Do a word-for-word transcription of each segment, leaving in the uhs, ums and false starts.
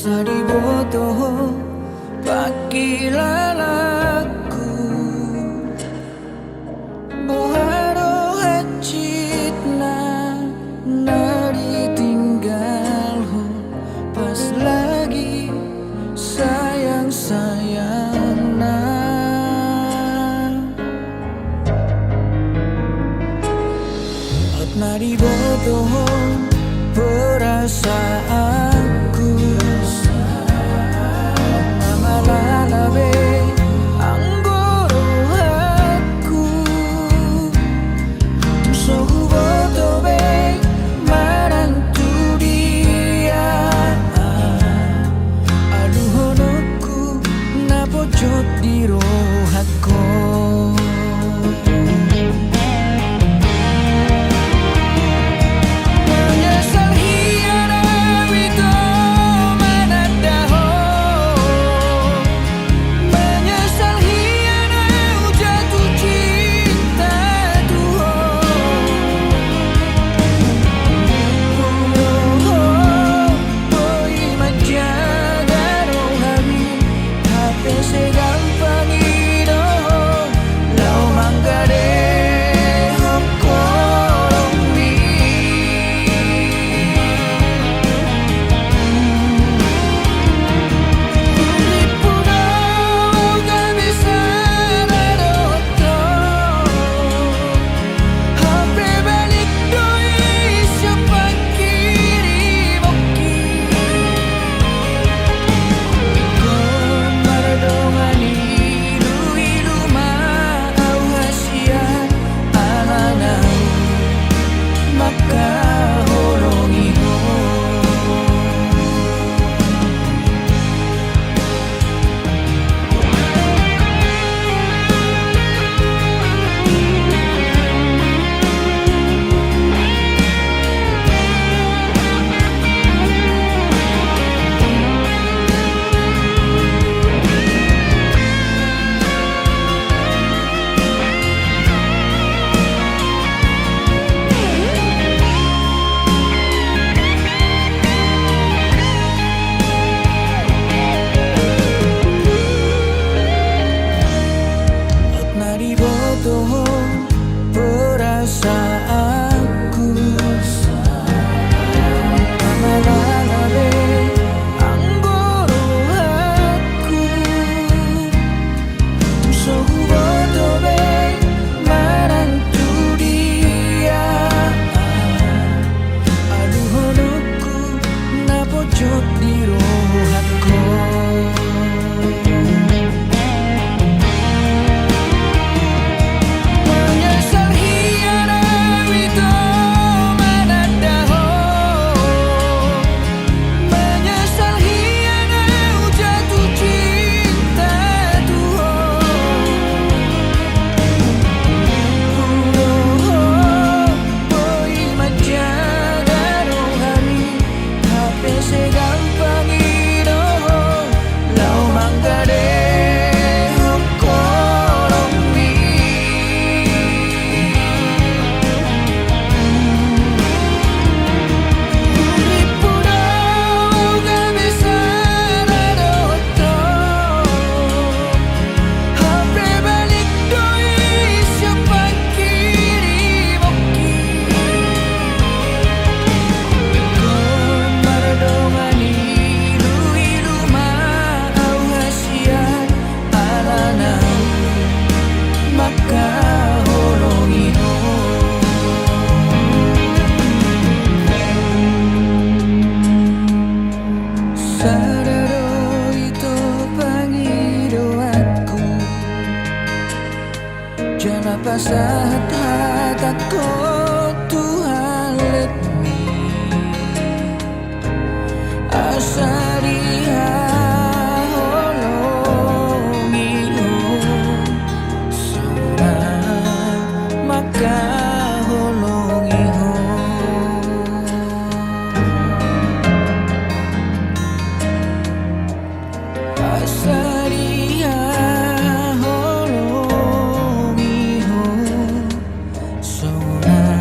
Asa diboto ho pangkilalangku, boha do hansit na, na ditinggalhon pas lagi sayang-sayangna. Hot na diboto ho perasaanku, na malala be anggo rohangku. So huboto be manang tu dia aluhononku na pojot di rohangku. Menyesal hian au ito mananda ho. Menyesal hian au jatuh cinta tu ho. Boi manjaga rohami, hape sai gampang i do ho laho manggadehon holongmi. Hurippu do au gabe sala dohot ho. Hape balik do i sian pangkirimon. Ingkon mardongan ilu-ilu ma au hasian, ala naung mangkaholongi ho. Hot na diboto ho perasaanku, na malala be anggo rohangku. So huboto be manang tu dia aluhononku na pojot di rohangku. Menyesal hian au ito mananda ho. Menyesal hian au jatuh cinta tu ho. Hudohot boi manjaga rohami, hape sai gampang i do ho laho manggadehon holongmi. Hurippu do au gabe sala dohot ho. Hape balik do i sian pangkirimon. Ingkon mardongan ilu-ilu ma au hasian, ala naung mangkaholongi ho. Sada do ito pangidoanku, jala pasahat hatangku tu halekmi. Asa dihaholongi ho, songon na mangkaholongi ho. Asa dihaholongi ho, songon na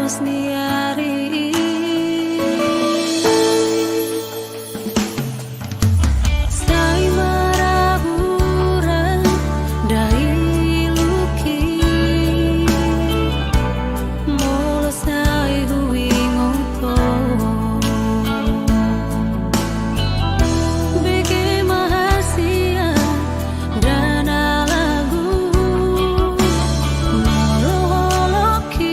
Ni ari i sai maraburan dailuk i, molo sai huingot ho. Bege ma hasian dana lagu, molo holong i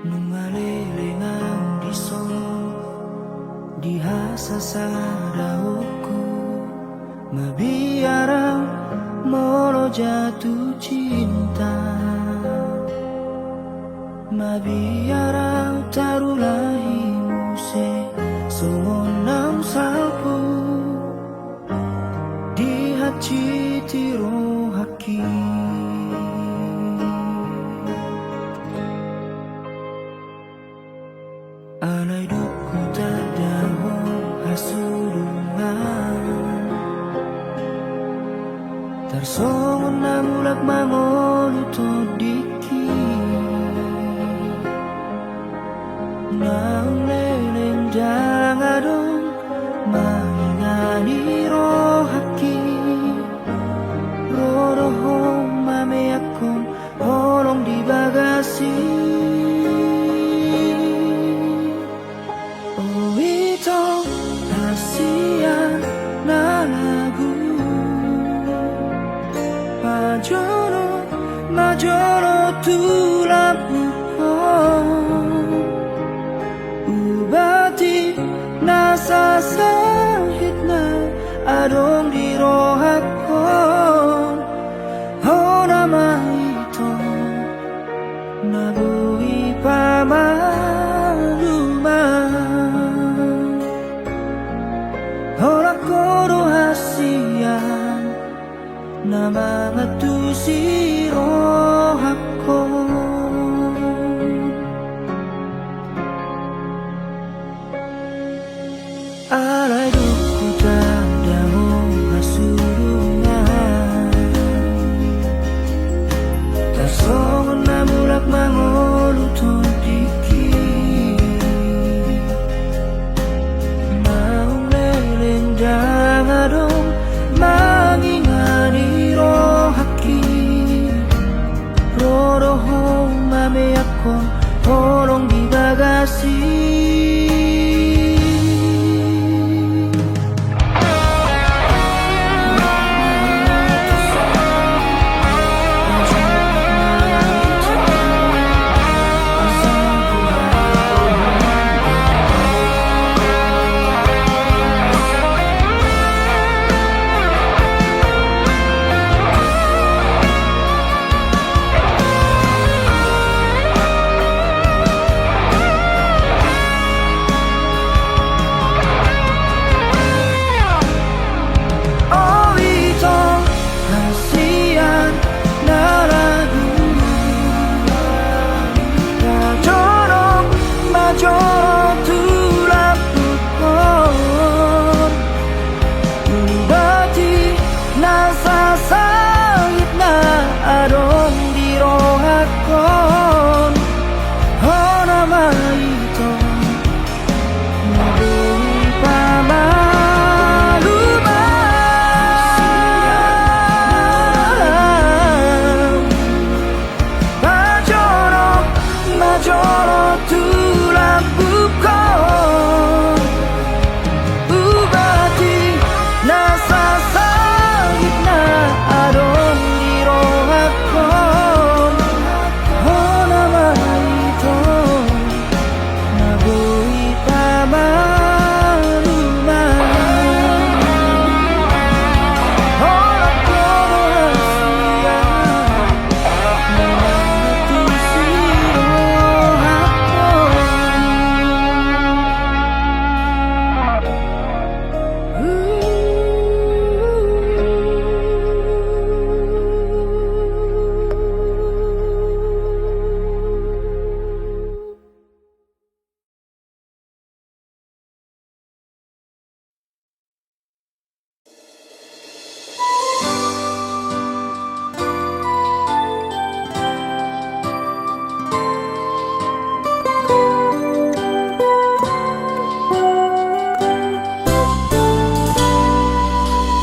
Nunga leleng au dison di hasasadaonku, mabiar au molo jatuh cinta. Mabiar au tarulahi muse songon naung salpu di hansit ni rohangki. Alai dung hutanda ho hasurungan, tarsongon na mulak mangolu tondingki. Naung leleng ndang adong mangingani rohangki, ro do ho mameakkon holong di bagasi. O ito, hasian na lagu, pajolo, majolo tu lambungkon. Ubati na sasahit na adong di rohangkon. Hona ma ito na boi pamalumon. Holan ho do hasian na mangantusi rohangkon. Alai dung hutanda ho hasurungan, tarsongon na mulak mangolu tondingki. Naung leleng ndang adong mangingani rohangki, ro do ho mameakkon holong di bagasi. O ito, hasian na lagu, pajolo, majolo tu lambungkon. Ubati na sasahit na adong di rohangkon. Hona ma ito na boi pamalumon. Pajolo, majolo tu lambungkon. Ubati na sasahit na adong di rohangkon. Hona ma ito na boi pamalumon. Holan ho do hasian na mangantusi rohangkon.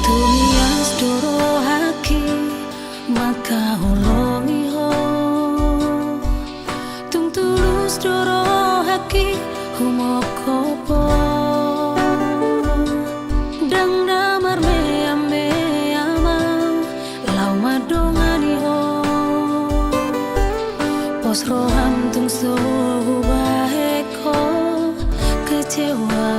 Tomias do rohangki mangkaholongi ho. Tung tulus do rohangki humongkop ho. Ndang na marmeammea ma au laho mandongani ho. Pos roham tung so hubahen ho kecewa.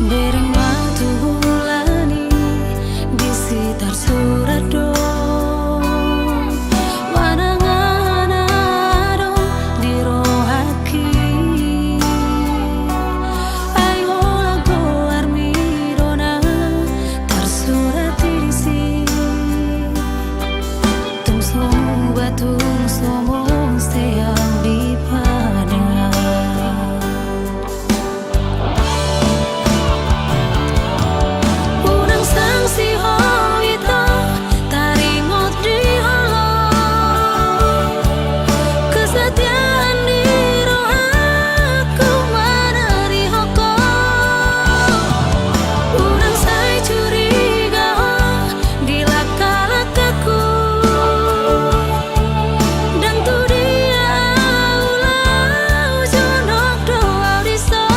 Bereng ma tu bulan i, disi tarsurat do manang aha na adong di rohangki. Ai holan goarmi do na tarsurat i disi. Tung so muba tung so mose au dipadan. Unang sangsi ho ito, taringot di holong. Kesetiaan di rohangku manarihon ho. Unang sai curiga ho di langka-langkaku. Ndang tu dia au laho, jonok do au dison.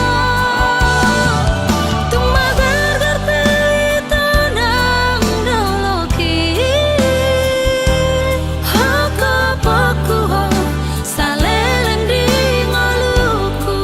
Tung magargar pe ito ndang dolok i. Ho kopokku ho, saleleng di ngolungku.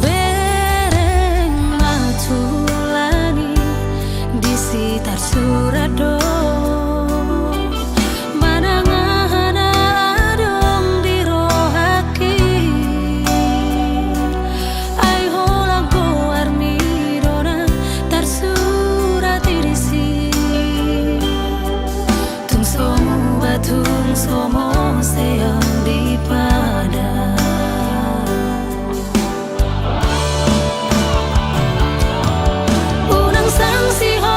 Bereng ma tu bulan i, disi tarsurat do manang aha na adong di rohangki. Ai holan goarmi do na tarsurat i disi. Tung so muba tung so mose au dipadan. Unang sangsi ho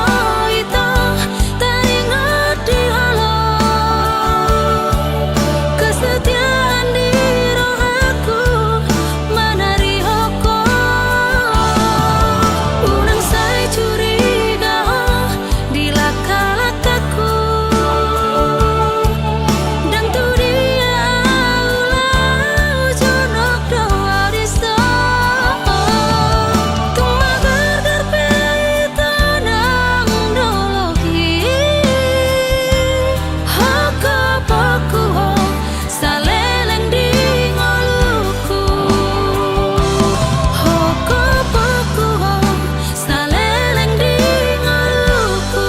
ito, taringot di holong. Kesetiaan di rohangku manarihon ho. Unang sai curiga ho di langka-langkaku. Ndang tu dia au laho, jonok do au dison. Tung magargar pe ito ndang dolok i. Ho kopokku ho, saleleng di ngolungku. Ho kopokku ho, saleleng di ngolungku.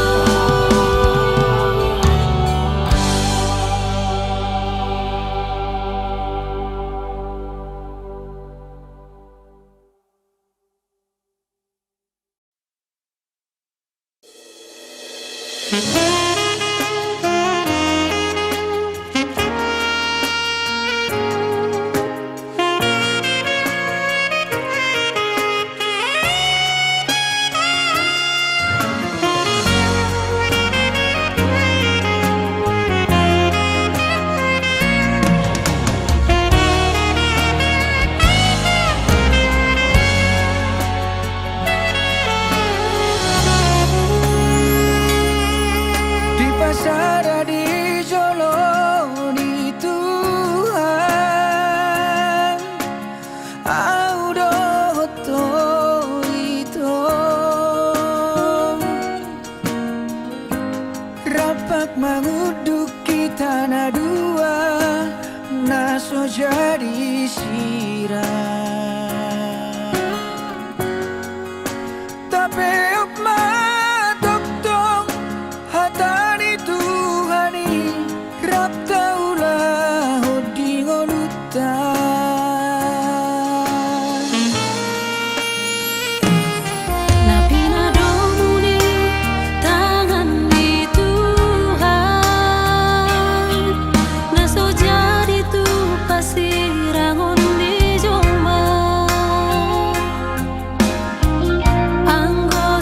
Dipasada di jolo ni Tuhan, au dohot ho ito. Rampak mangunduk hita na dua, na so jadi sirang. Tapeop ma tongtong hata ni Tuhan i, rap taulahon di ngolunta. Na pinadomu ni tangan ni Tuhan, na so jadi tu pasirangon ni jolma. Anggo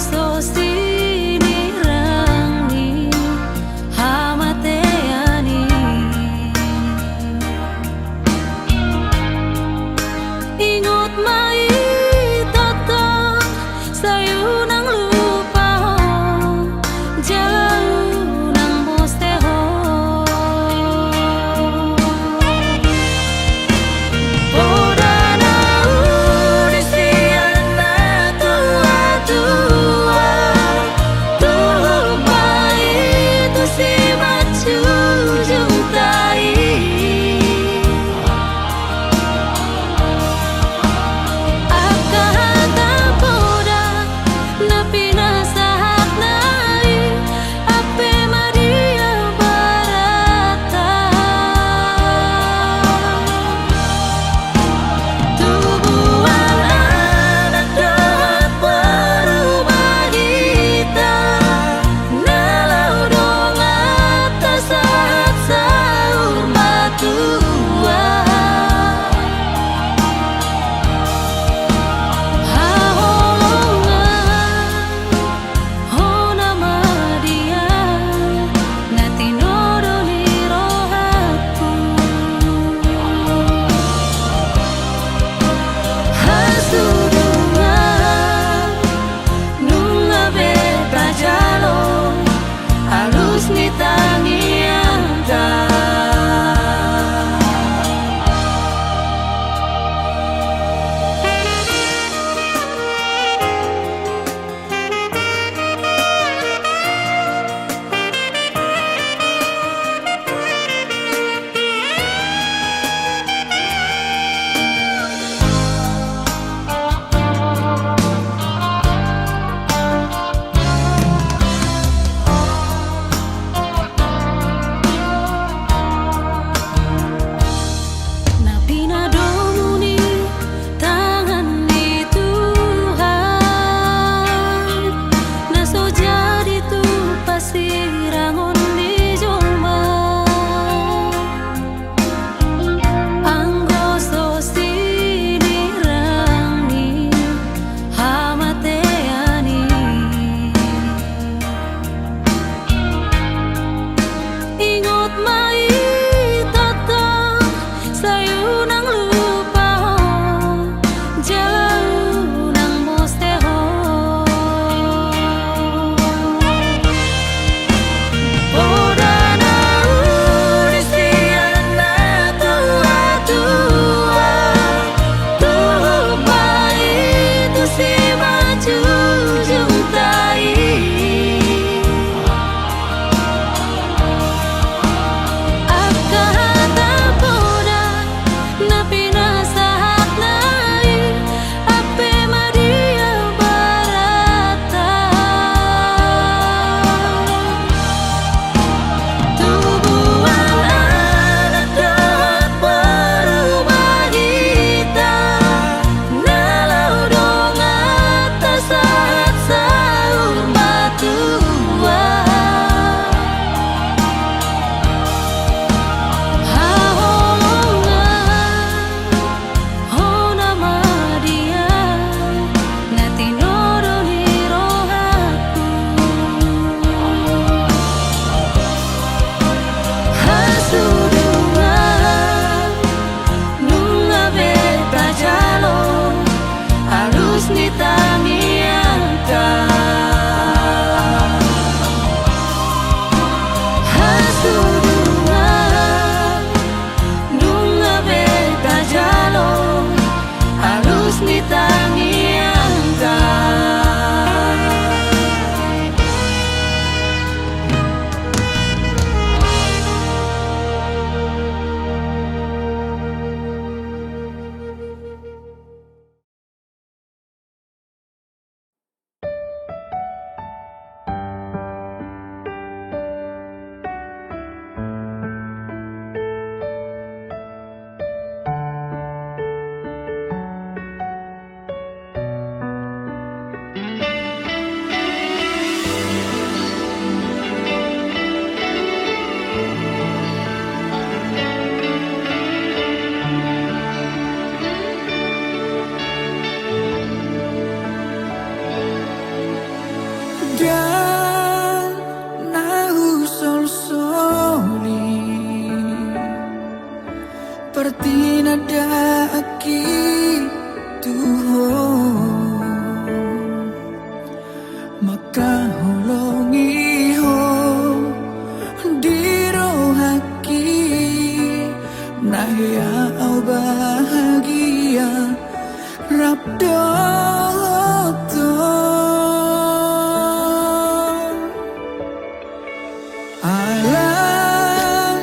Ala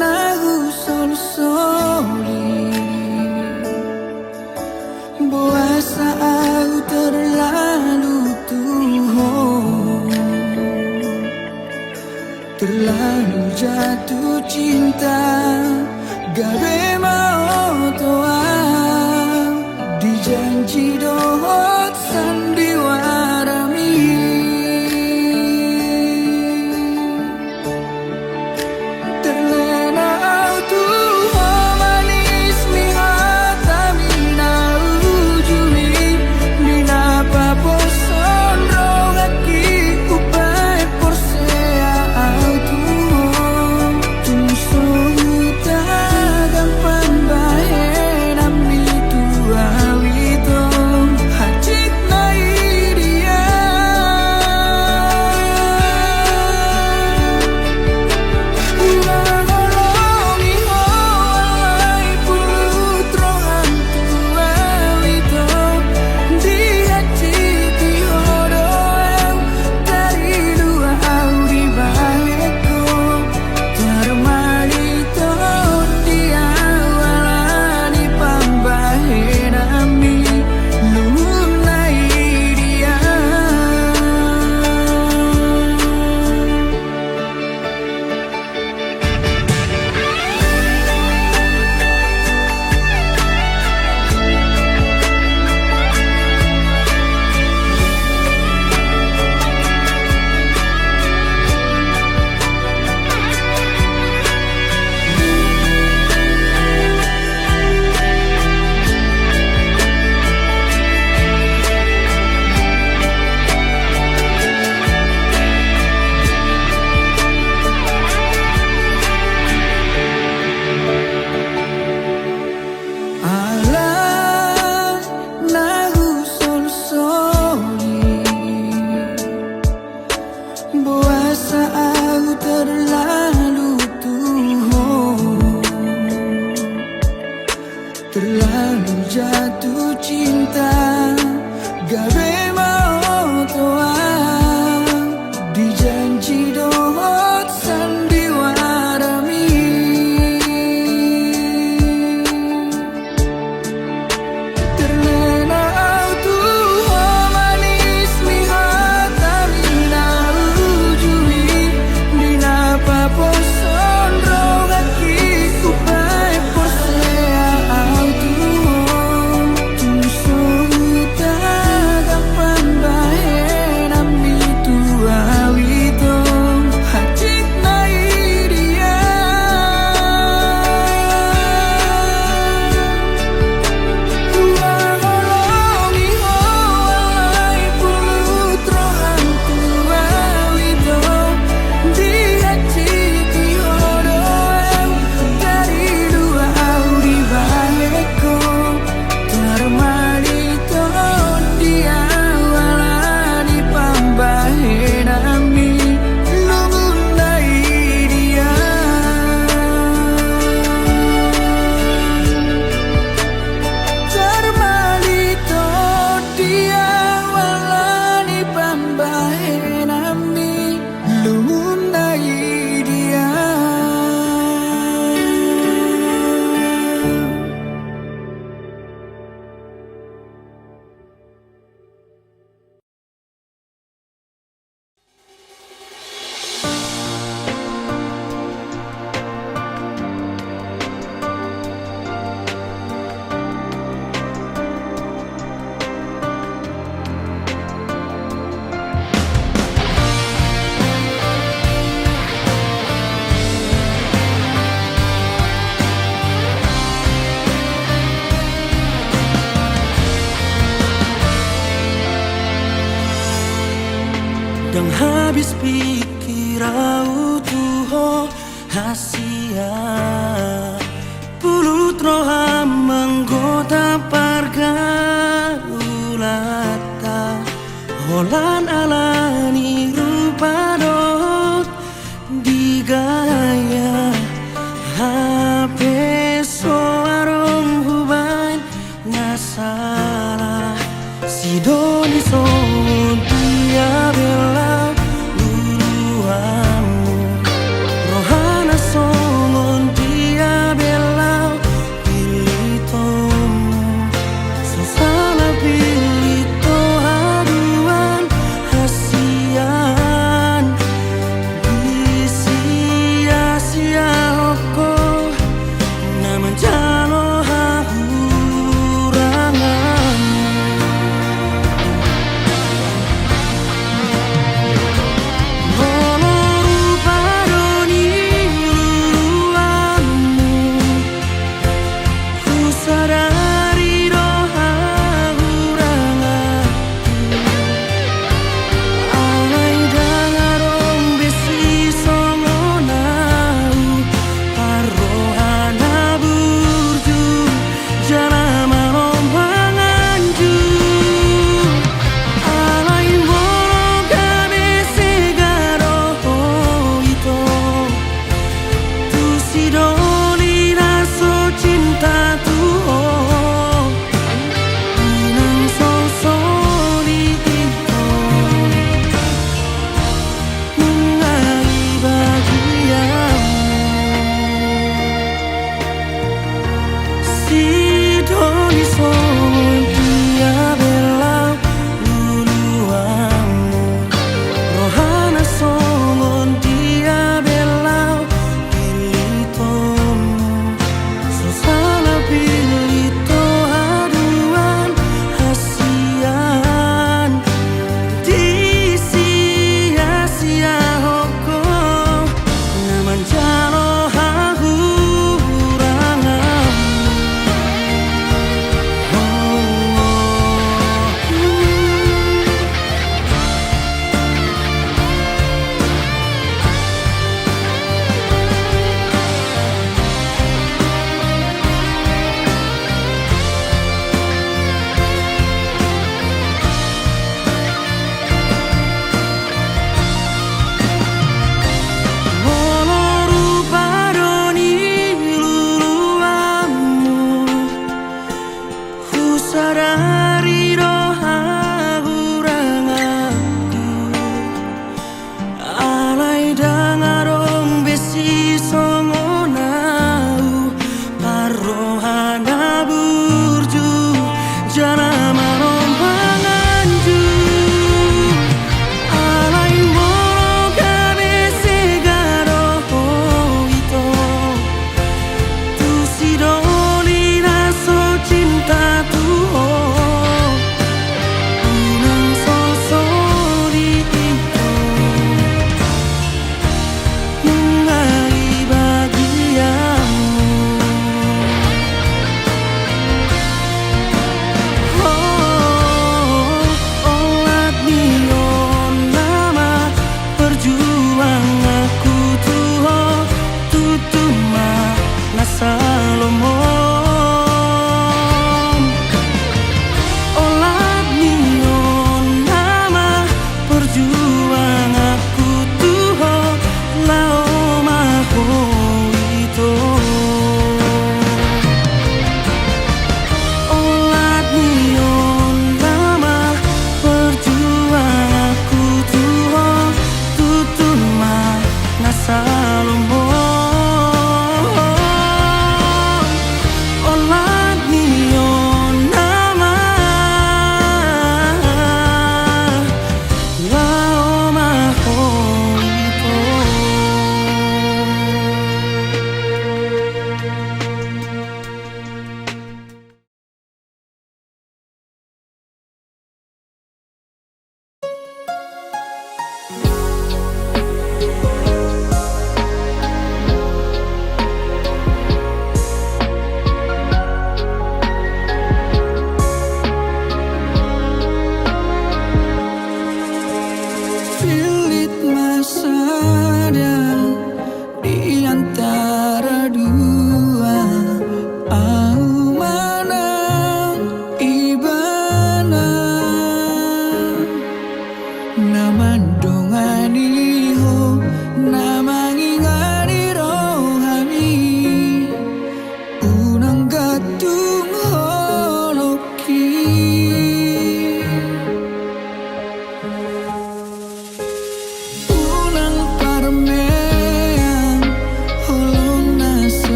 na husolsoli, boasa au terlalu tuho, terlalu jatuh cinta, gabe maoto au di janji dohot sandiwarami. Terlena au tu ho manis ni hatami na uju i, di na paposhon rohangki, hubahen porsea au tu ho. Tung so hutagam pambahenanmi tu au ito, hansit na i dia. Huhaholongi ho alai pulut roham tu au ito, di hansit i ho do au, tarlumobi au di balekko. Tarmalito di au ala ni pambahenanmi, lungun na i dia. Ala na husolsoli, boasa au terlalu tuho, terlalu jatuh cinta, gabe maoto au di janji dohot sandiwarami. Terlena au tu ho manis ni hatami na uju i, di na paposhon rohangki, hubahen porsea au tu ho. Tung so hutagam pambahenanmi tu au ito, hansit na i dia. Huhaholongi ho alai pulut roham tu au ito, di hansit i ho do au, tarlumobi au di balekko. Tarmalito di au ala ni pambahenanmi, lungun na i dia. Tarmalito di au ala ni pambahenanmi, lungun na i dia. Ndang habis pikir au tu ho, hasea pulut roham anggota pargaulanta, holan ala ni rupa dohot di gaya. Hape so adong hubaen na sala, sidoni songon dia bela luluanmu.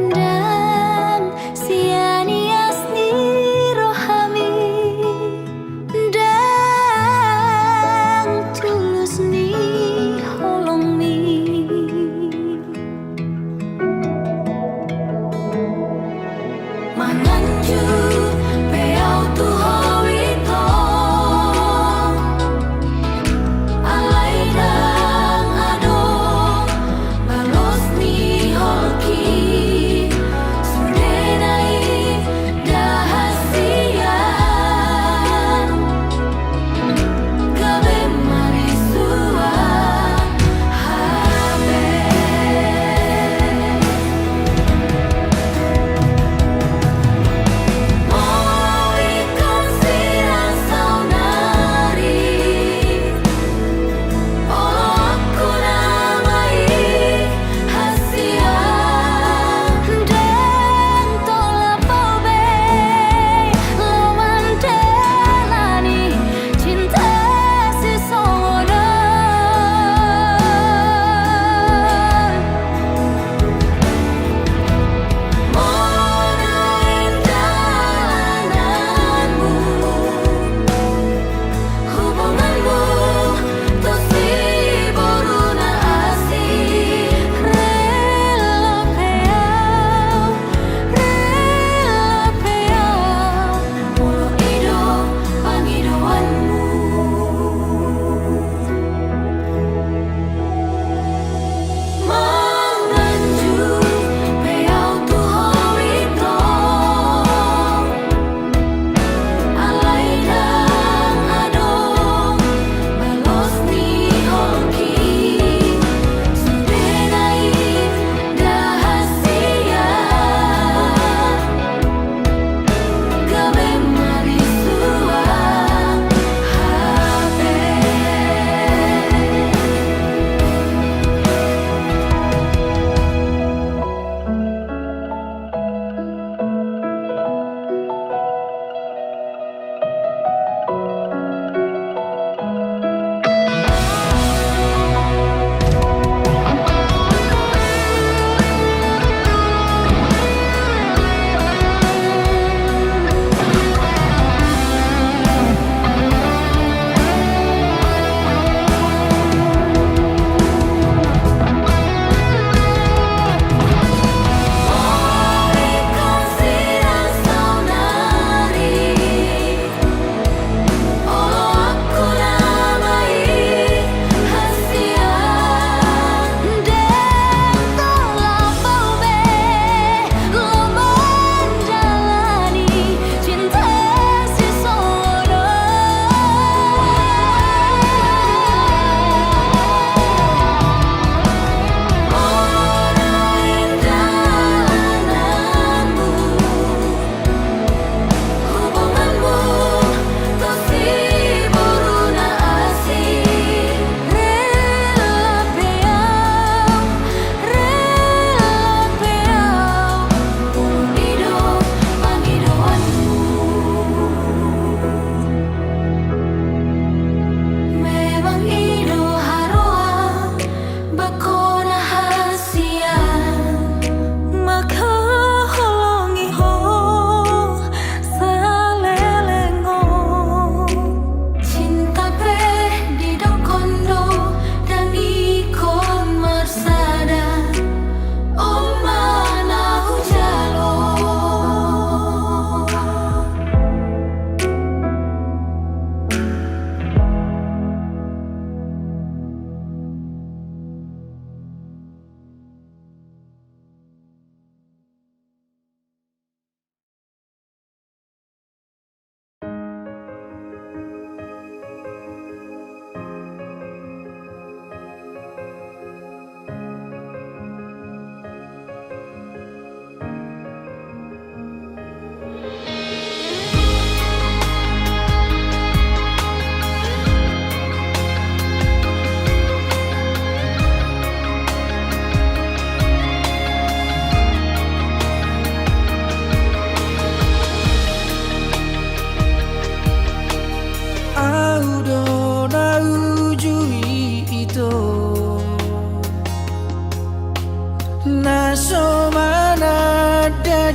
Ndang sian ias ni rohami, ndang tulus ni holongmi. Manganju pe au tu ho ito, alai ndang adong balos ni holki, sude na i da hasian, gabe marisuan hape.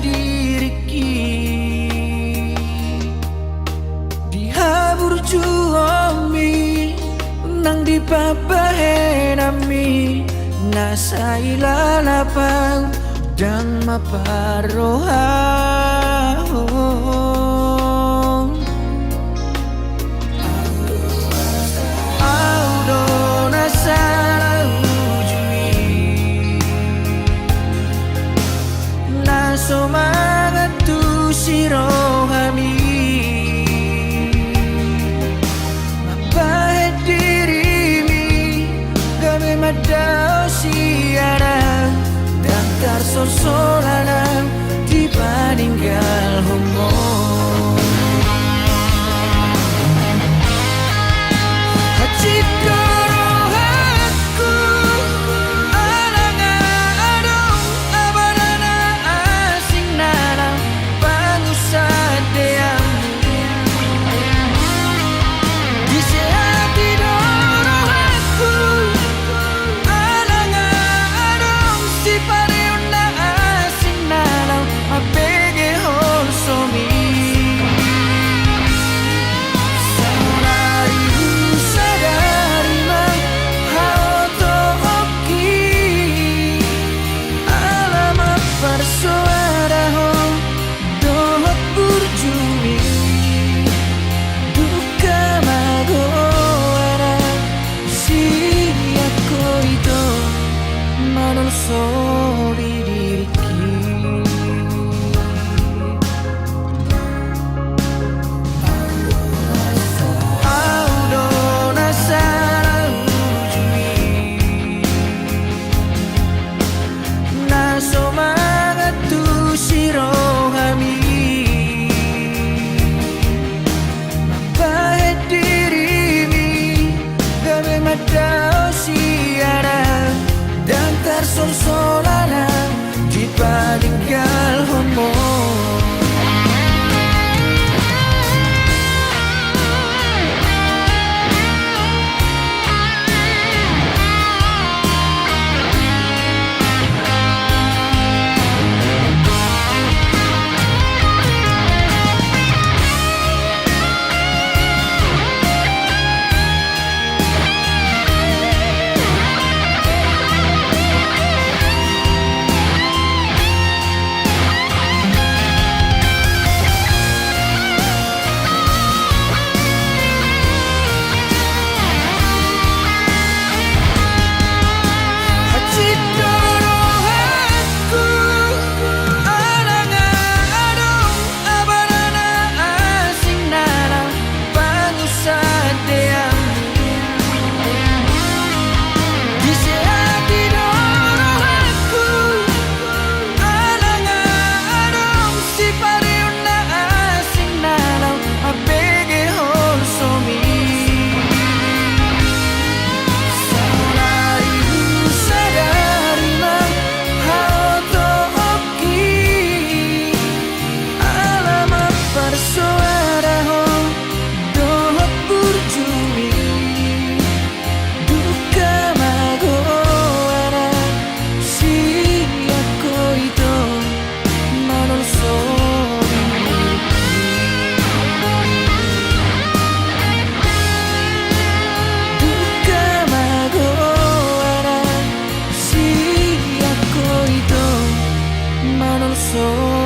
diringki. Di haburjuonmi nang di pambahenanmi, na sai lalap ahu ndang mamparrohahon. Ahu do na salah uju i, na so mangantusi rohami. Mambahen dirimi gabe mandao sian ahu, ndang tarsolsol ahu dipaninggalhon ho. Hansit do rohangku ala nga adong abana na asing na laho pangunsandean. Disehati do rohangku ala nga adong sipareon na asing na laho mambege holsomi. Saonari husadari ma haotoonki ala mamparsoada ho dohot burjumi. Dungka ma goarna sian ho ito manolsoli diringki. Ahu do na salah uju i, na so mangantusi rohami. Mambahen dirimi gabe mandao sian ahu, ndang tarsolsol ahu dipaninggalhon ho. Hansit do rohangku ala nga adong abana na asing na laho pangunsandean. Disehati do rohangku ala nga adong sipareon na asing na laho mambege holsomi. Saonari husadari ma haotoonki ala mamparsoada ho dohot burjumi. Dungka ma goarna sian ho ito manolsoli. Dungka ma goarna sian ho ito manolsoli.